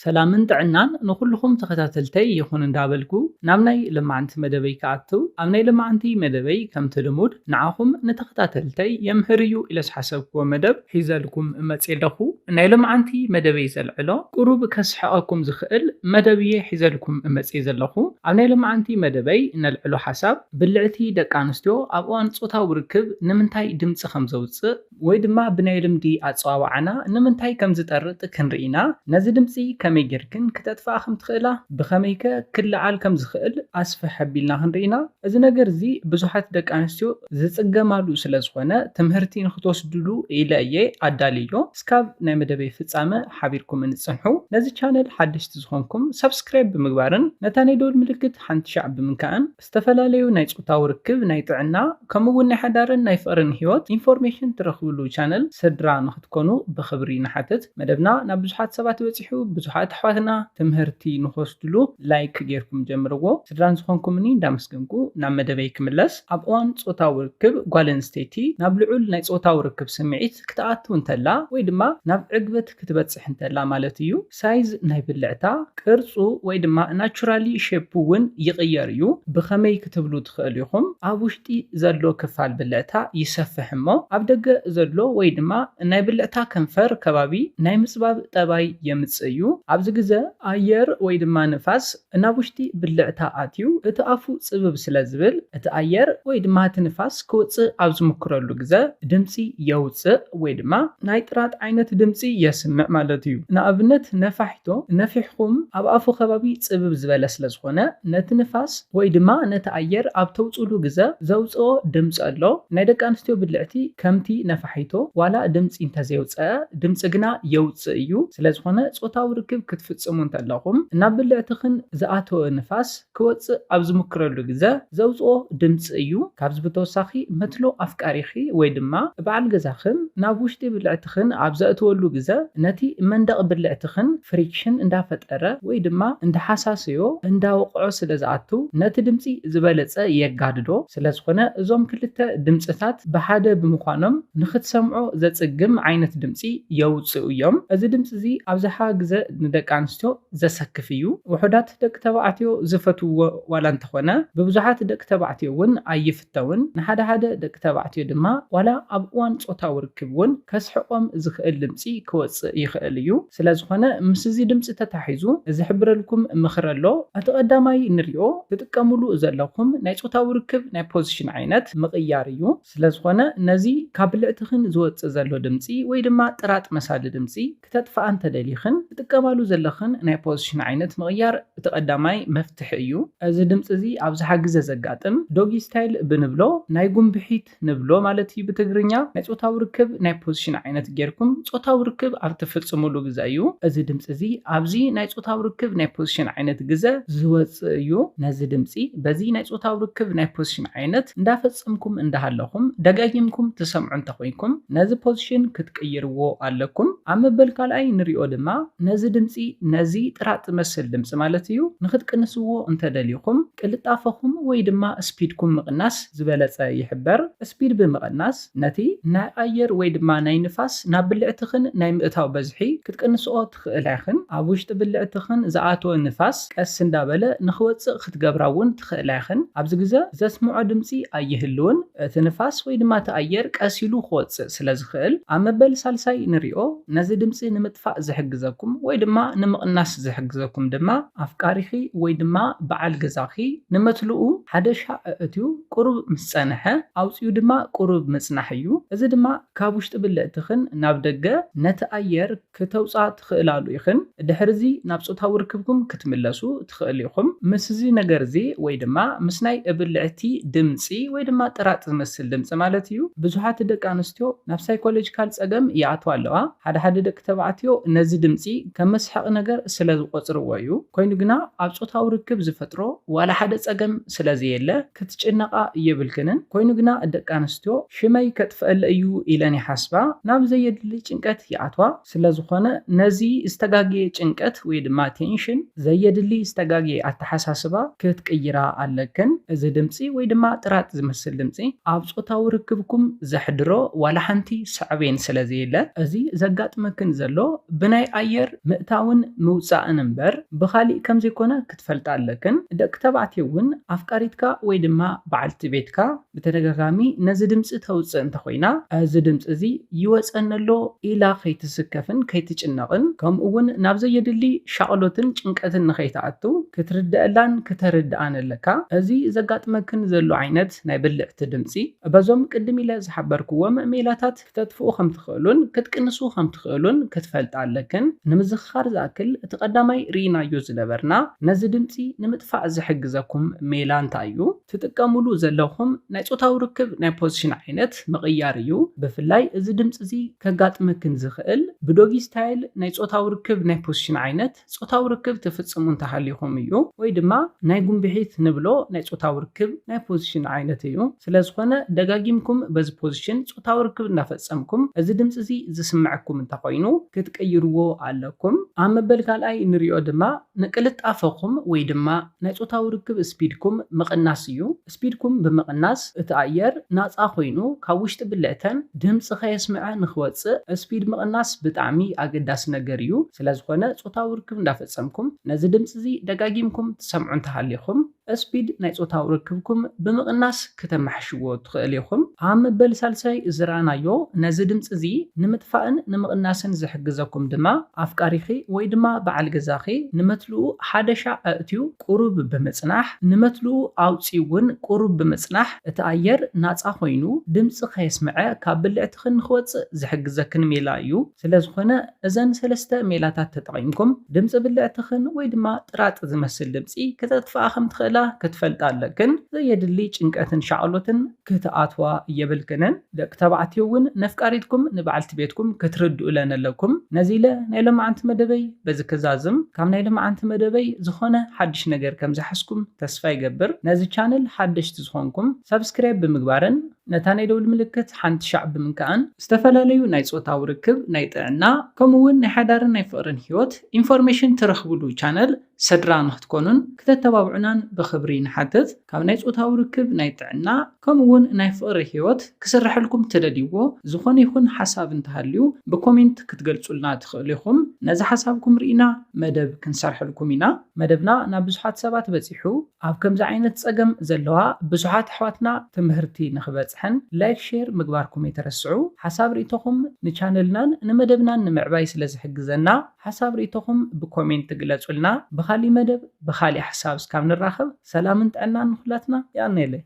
ሰላምን ጥዕናን ንኹልኹም ተኸታተልተይ ይኹን እንዳበልኩ፣ ናብ ናይ ለማዓንቲ መደበይ ክኣቱ፣ ኣብ ናይ ለማዓንቲ መደበይ ከምቲ ልሙድ ንዓኹም ንተኸታተልተይ የምህር እዩ ኢለ ዝሓሰብክዎ መደብ ሒዘልኩም እመጽእ ኣለኹ። ናይ ለማዓንቲ መደበይ ዘልዕሎ ቁሩብ ከስሕቐኩም ዝኽእል መደብ እየ ሒዘልኩም እመጽእ ዘለኹ። ኣብ ናይ ለማዓንቲ መደበይ ነልዕሎ ሓሳብ ብልዕቲ ደቂ ኣንስትዮ ኣብ እዋን ጾታዊ ርክብ ንምንታይ ድምጺ ከም ዘውጽእ ወይ ድማ ብናይ ልምዲ ኣጸዋውዓና ንምንታይ ከም ዝጠርጥ ክንርኢ ኢና። ነዚ ድምጺ ከመይ ጌርክን ክተጥፍኣ ከም ትኽእላ፣ ብኸመይከ ክለዓል ከም ዝኽእል ኣስፍሕ ኣቢልና ክንርኢ ኢና። እዚ ነገር እዚ ብዙሓት ደቂ ኣንስትዮ ዝጽገማሉ ስለ ዝኾነ ትምህርቲ ንኽትወስድሉ ኢለ እየ ኣዳልዮ። እስካብ ናይ መደበይ ፍጻመ ሓቢርኩም እንጽንሑ። ነዚ ቻነል ሓደሽቲ ዝኾንኩም ሳብስክራይብ ብምግባርን ነታ ናይ ደወል ምልክት ሓንቲ ሻዕ ብምንካእን ዝተፈላለዩ ናይ ጾታዊ ርክብ፣ ናይ ጥዕና፣ ከምኡ እውን ናይ ሓዳርን ናይ ፍቕርን ህይወት ኢንፎርሜሽን ትረኽብሉ ቻነል ስድራ ንኽትኮኑ ብኽብሪ ንሓትት። መደብና ናብ ብዙሓት ሰባት በጺሑ ብዙሓት ኣሕዋትና ትምህርቲ ንኽወስድሉ ላይክ ጌርኩም ጀምርዎ። ስድራን ዝኾንኩምኒ እንዳመስገንኩ ናብ መደበይ ክምለስ። ኣብ እዋን ጾታዊ ርክብ ጓል ኣንስተይቲ ናብ ልዑል ናይ ጾታዊ ርክብ ስምዒት ክትኣቱ እንተላ ወይ ድማ ናብ ዕግበት ክትበጽሕ እንተላ ማለት እዩ። ሳይዝ ናይ ብልዕታ፣ ቅርጹ ወይ ድማ ናቹራሊ ሼፕ እውን ይቕየር እዩ። ብኸመይ ክትብሉ ትኽእሉ ኢኹም? ኣብ ውሽጢ ዘሎ ክፋል ብልዕታ ይሰፍሕ እሞ ኣብ ደገ ዘሎ ወይ ድማ ናይ ብልዕታ ከንፈር ከባቢ ናይ ምጽባብ ጠባይ የምጽእ እዩ። ኣብዚ ግዘ ኣየር ወይ ድማ ንፋስ ናብ ውሽጢ ብልዕታ ኣትዩ እቲ ኣፉ ጽብብ ስለ ዝብል እቲ ኣየር ወይ ድማ እቲ ንፋስ ክወጽእ ኣብ ዝምክረሉ ግዘ ድምጺ የውጽእ ወይ ድማ ናይ ጥራጥ ዓይነት ድምጺ የስምዕ ማለት እዩ። ንኣብነት ነፋሒቶ ነፊሕኩም ኣብ ኣፉ ከባቢ ጽብብ ዝበለ ስለ ዝኾነ ነቲ ንፋስ ወይ ድማ ነቲ ኣየር ኣብ ተውጽሉ ግዘ ዘውጽኦ ድምጺ ኣሎ። ናይ ደቂ ኣንስትዮ ብልዕቲ ከምቲ ነፋሒቶ ዋላ ድምጺ እንተዘየውጸአ ድምጺ ግና የውጽእ እዩ። ስለ ዝኾነ ጾታዊ ርክብ ክትፍጽሙ እንተለኹም ናብ ብልዕትኽን ዝኣተወ ንፋስ ክወጽእ ኣብ ዝምክረሉ ግዘ ዘውጽኦ ድምጺ እዩ። ካብዚ ብተወሳኺ መትሎ ኣፍቃሪኺ ወይ ድማ በዓል ገዛኽን ናብ ውሽጢ ብልዕትኽን ኣብ ዘእትወሉ ግዘ ነቲ መንደቕ ብልዕትኽን ፍሪክሽን እንዳፈጠረ ወይ ድማ እንዳሓሳሰዮ እንዳወቕዖ ስለ ዝኣቱ ነቲ ድምጺ ዝበለጸ የጋድዶ። ስለ ዝኾነ እዞም ክልተ ድምጽታት ብሓደ ብምዃኖም ንኽትሰምዖ ዘጽግም ዓይነት ድምጺ የውጽኡ እዮም። እዚ ድምጺ እዚ ኣብዝሓ ግዘ ንደቂ ኣንስትዮ ዘሰክፍ እዩ። ውሑዳት ደቂ ተባዕትዮ ዝፈትውዎ ዋላ እንተኾነ ብብዙሓት ደቂ ተባዕትዮ እውን ኣይፍተውን። ንሓደ ሓደ ደቂ ተባዕትዮ ድማ ዋላ ኣብ እዋን ጾታዊ ርክብ እውን ከስሕቖም ዝኽእል ድምጺ ክወጽእ ይኽእል እዩ። ስለ ዝኾነ ምስ እዚ ድምጺ ተታሒዙ ዝሕብረልኩም ምኽሪ ኣሎ። እቲ ቀዳማይ ንሪኦ ትጥቀምሉ ዘለኹም ናይ ጾታዊ ርክብ ናይ ፖዚሽን ዓይነት ምቕያር እዩ። ስለ ዝኾነ ነዚ ካብ ብልዕትኽን ዝወጽእ ዘሎ ድምጺ ወይ ድማ ጥራጥ መሳሊ ድምጺ ክተጥፍኣ እንተደሊኽን ትጥቀማሉ ዘለኽን ናይ ፖዚሽን ዓይነት ምቕያር እቲ ቀዳማይ መፍትሒ እዩ። እዚ ድምጺ እዚ ኣብዝሓ ግዘ ዘጋጥም ዶጊ ስታይል ብንብሎ ናይ ጉንብሒት ንብሎ ማለት እዩ ብትግርኛ ናይ ጾታዊ ርክብ ናይ ፖዚሽን ዓይነት ጌርኩም ጾታዊ ርክብ ኣብ ትፍጽሙሉ ግዘ እዩ። እዚ ድምጺ እዚ ኣብዚ ናይ ጾታዊ ርክብ ናይ ፖዚሽን ዓይነት ግዘ ዝወጽእ እዩ። ነዚ ድምጺ በዚ ናይ ጾታዊ ርክብ ናይ ፖዚሽን ዓይነት እንዳፈጸምኩም እንዳሃለኹም ደጋጊምኩም ትሰምዑ እንተኾይንኩም ነዚ ፖዚሽን ክትቅይርዎ ኣለኩም። ኣብ መበል ካልኣይ ንሪኦ ድማ ነዚ ድምጺ ነዚ ጥራጥ ዝመስል ድምጺ ማለት እዩ ንኽትቅንስዎ እንተደሊኹም ቅልጣፈኹም ወይ ድማ ስፒድኩም ምቕናስ ዝበለጸ ይሕበር። ስፒድ ብምቕናስ ነቲ ናይ ኣየር ወይ ድማ ናይ ንፋስ ናብ ብልዕትኽን ናይ ምእታው በዝሒ ክትቅንስኦ ትኽእላ ኢኽን። ኣብ ውሽጢ ብልዕትኽን ዝኣተወ ንፋስ ቀስ እንዳበለ ንኽወጽእ ክትገብራ እውን ትኽእላ ኢኽን። ኣብዚ ግዘ ዘስምዖ ድምጺ ኣይህልውን። እቲ ንፋስ ወይ ድማ እቲ ኣየር ቀስ ኢሉ ክወጽእ ስለ ዝኽእል ኣብ መበል ሳልሳይ ንሪኦ። ነዚ ድምጺ ንምጥፋእ ዝሕግዘኩም ወይ ድማ ንምቕናስ ዝሕግዘኩም ድማ ኣፍቃሪኺ ወይ ድማ በዓል ገዛኺ ንመትልኡ ሓደ ሻዕ ኣእትዩ ቁሩብ ምስ ጸንሐ ኣውጺኡ ድማ ቁሩብ ምጽናሕ እዩ። እዚ ድማ ካብ ውሽጢ ብልዕትኽን ናብ ደገ ነቲ ኣየር ክተውጻ ትኽእላሉ ኢኽን። ድሕሪ እዚ ናብ ጾታዊ ርክብኩም ክትምለሱ ትኽእሉ ኢኹም። ምስ እዚ ነገር እዚ ወይ ድማ ምስ ናይ ብልዕቲ ድምጺ ወይ ድማ ጥራጥ ዝመስል ድምጺ ማለት እዩ ብዙሓት ደቂ ኣንስትዮ ናብ ሳይኮሎጂካል ጸገም ይኣትዋ ኣለዋ። ሓደ ሓደ ደቂ ተባዕትዮ ነዚ ድምጺ ከም መስሓቂ ነገር ስለ ዝቆጽርዎ እዩ። ኮይኑ ግና ኣብ ጾታዊ ርክብ ዝፈጥሮ ዋላ ሓደ ጸገም ስለ ዘየለ ክትጭነቓ የብልክንን። ኮይኑ ግና ደቂ ኣንስትዮ ሽመይ ከጥፍአለ እዩ ኢለን ይሓስባ፣ ናብ ዘየድሊ ጭንቀት ይኣትዋ። ስለዝኾነ ነዚ ዝተጋገየ ጭንቀት ወይ ድማ ቴንሽን፣ ዘየድሊ ዝተጋገየ ኣተሓሳስባ ክትቅይራ ኣለክን። እዚ ድምፂ ወይ ድማ ጥራጥ ዝመስል ድምፂ ኣብ ፆታዊ ርክብኩም ዘሕድሮ ዋላ ሓንቲ ሳዕቤን ስለዘየለ፣ እዚ ዘጋጥመክን ዘሎ ብናይ ኣየር ምእታውን ምውፃእን እምበር ብኻሊእ ከምዘይኮነ ክትፈልጣ ኣለክን። ደቂ ተባዕትዮ እውን ኣፍቃሪትካ ወይ ድማ በዓልቲ ቤትካ ብተደጋጋሚ ነዚ ድምፂ ተውፅእ እንተኾይና፣ እዚ ድምፂ እዚ ይወፀኒ ኣሎ ኢላ ከይትስከፍን ከይትጭነቕን፣ ከምኡ እውን ናብ ዘየድሊ ሻቕሎትን ጭንቀትን ንኸይትኣቱ ክትርድአላን ክተርድኣን ኣለካ። እዚ ዘጋጥመክን ዘሎ ዓይነት ናይ ብልዕቲ ድምፂ በዞም ቅድም ኢለ ዝሓበርክዎም ሜላታት ክተጥፍኡ ከም ትኽእሉን ክትቅንሱ ከም ትኽእሉን ክትፈልጣ ኣለክን። ንምዝኽኻር ዝኣክል፣ እቲ ቀዳማይ ርኢናዮ ዝነበርና ነዚ ድምፂ ንምጥፋእ ዝሕግዘኩም ሜላ እንታይ እዩ? ትጥቀሙሉ ዘለኹም ናይ ፆታዊ ርክብ ናይ ፖዚሽን ዓይነት ምቕያር እዩ። ብፍላይ እዚ ድምፂ እዚ ከጋጥመክን ዝኽእል ብዶጊ ስታይል ናይ ፆታዊ ርክብ ናይ ፖዚሽን ዓይነት ፆታዊ ርክብ ትፍፅሙ እንተሃሊኹም እዩ። ወይ ድማ ናይ ጉንብሒት ንብሎ ናይ ፆታዊ ርክብ ናይ ፖዚሽን ዓይነት እዩ። ስለዝኾነ ደጋጊምኩም በዚ ፖዚሽን ፆታዊ ርክብ እናፈፀምኩም እዚ ድምፂ እዚ ዝስምዐኩም እንተኾይኑ ክትቅይርዎ ኣለኩም። ኣብ መበል ካልኣይ ንሪኦ ድማ ንቅልጣፈኹም ወይ ድማ ናይ ፆታዊ ርክብ ስፒድኩም ምቕናስ እዩ። ስፒድኩም ብምቕናስ እቲ ኣየር ናፃ ኮይኑ ካብ ውሽጢ ብልዕተን ድምፂ ከየስምዐ ንክወፅእ ስፒድ ምቕናስ ብጣዕሚ ኣገዳሲ ነገር እዩ። ስለዝኾነ ፆታዊ ርክብ እንዳፈፀምኩም ነዚ ድምፂ እዚ ደጋጊምኩም ትሰምዑ እንተሃሊኹም ስፒድ ናይ ፆታዊ ርክብኩም ብምቕናስ ክተማሕሽዎ ትኽእል ኢኹም። ኣብ መበል ሳልሳይ ዝረኣናዮ ነዚ ድምፂ እዚ ንምጥፋእን ንምቕናስን ዝሕግዘኩም ድማ ኣፍቃሪኺ ወይ ድማ በዓል ገዛኺ ንመትልኡ ሓደ ሻዕ ኣእትዩ ቁሩብ ብምፅናሕ፣ ንመትልኡ ኣውፅዩ እውን ቁሩብ ብምፅናሕ እቲ ኣየር ናፃ ኮይኑ ድምፂ ከየስምዐ ካብ ብልዕትኽን ንክወፅእ ዝሕግዘክን ሜላ እዩ። ስለዝኾነ እዘን ሰለስተ ሜላታት ተጠቒምኩም ድምፂ ብልዕትኽን ወይ ድማ ጥራጥ ዝመስል ድምፂ ክተጥፍኣ ከም ትኽእላ ክትፈልጣ ኣለክን። ዘየድሊ ጭንቀትን ሻቕሎትን ክትኣትዋ የብልክንን። ደቂ ተባዕትዮ እውን ነፍቃሪትኩም ንበዓልቲ ቤትኩም ክትርድኡለን ኣለኩም። ነዚ ኢለ ናይ ሎማዓንቲ መደበይ በዚ ክዛዝም። ካብ ናይ ሎማዓንቲ መደበይ ዝኾነ ሓድሽ ነገር ከም ዝሓዝኩም ተስፋ ይገብር። ነዚ ቻነል ሓደሽቲ ዝኾንኩም ሳብስክራይብ ብምግባርን ነታ ናይ ደውል ምልክት ሓንቲ ሻዕ ብምንካእን ዝተፈላለዩ ናይ ፆታዊ ርክብ፣ ናይ ጥዕና፣ ከምኡ እውን ናይ ሓዳርን ናይ ፍቕርን ህይወት ኢንፎርሜሽን ትረኽብሉ ቻነል ስድራ ንክትኮኑን ክተተባብዑናን ብኽብሪ ንሓትት። ካብ ናይ ፆታዊ ርክብ፣ ናይ ጥዕና፣ ከምኡ እውን ናይ ፍቕሪ ህይወት ክስርሐልኩም ትደልይዎ ዝኾነ ይኹን ሓሳብ እንተሃልዩ ብኮሜንት ክትገልጹልና ትኽእሉ ኢኹም። ነዚ ሓሳብኩም ርኢና መደብ ክንሰርሐልኩም ኢና። መደብና ናብ ብዙሓት ሰባት በጺሑ ኣብ ከምዚ ዓይነት ጸገም ዘለዋ ብዙሓት ኣሕዋትና ትምህርቲ ንኽበጽሐን ላይክ ሼር ምግባርኩም ኣይትረስዑ። ሓሳብ ርእይቶኹም ንቻነልናን ንመደብናን ንምዕባይ ስለ ዝሕግዘና ሓሳብ ርእይቶኹም ብኮሜንት ግለጹልና። ብኻሊእ መደብ ብኻሊእ ሓሳብ እስካብ ንራኸብ ሰላምን ጥዕናን ንኹላትና። የቐንየለይ።